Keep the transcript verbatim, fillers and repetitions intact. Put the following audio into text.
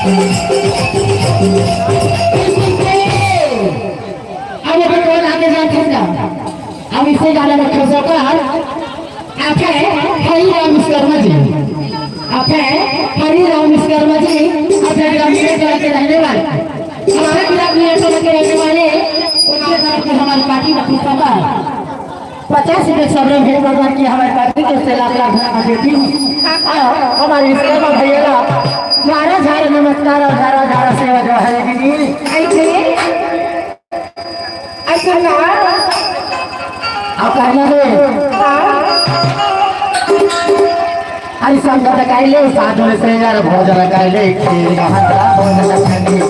अब अभी कौन आगे जात हे ना? अब इसे गाना में खुश होकर आप हैं हरिराम विश्वकर्मा जी, आप हैं हरिराम विश्वकर्मा जी, आप हैं ग्रामीण टोला के रहने वाले, हमारे ग्रामीण टोला के रहने वाले, उनके तरफ से हमारी पार्टी में खुश होकर पचास रुपये सब लोग भेंट बटवार किया हमारी पार्टी के से लाख लाख धन्यवाद देती हूँ। और हमारे विश्वकर्मा भैया का ग्यारह हजार नमस्कार और ग्यारह हजार सेवा जो है दीदी। ऐसे, ऐसे ना। आप कहना दे। हाँ। अरे संगत कैले साधु से यार भोजन कैले खीर गहन भोजन कैले।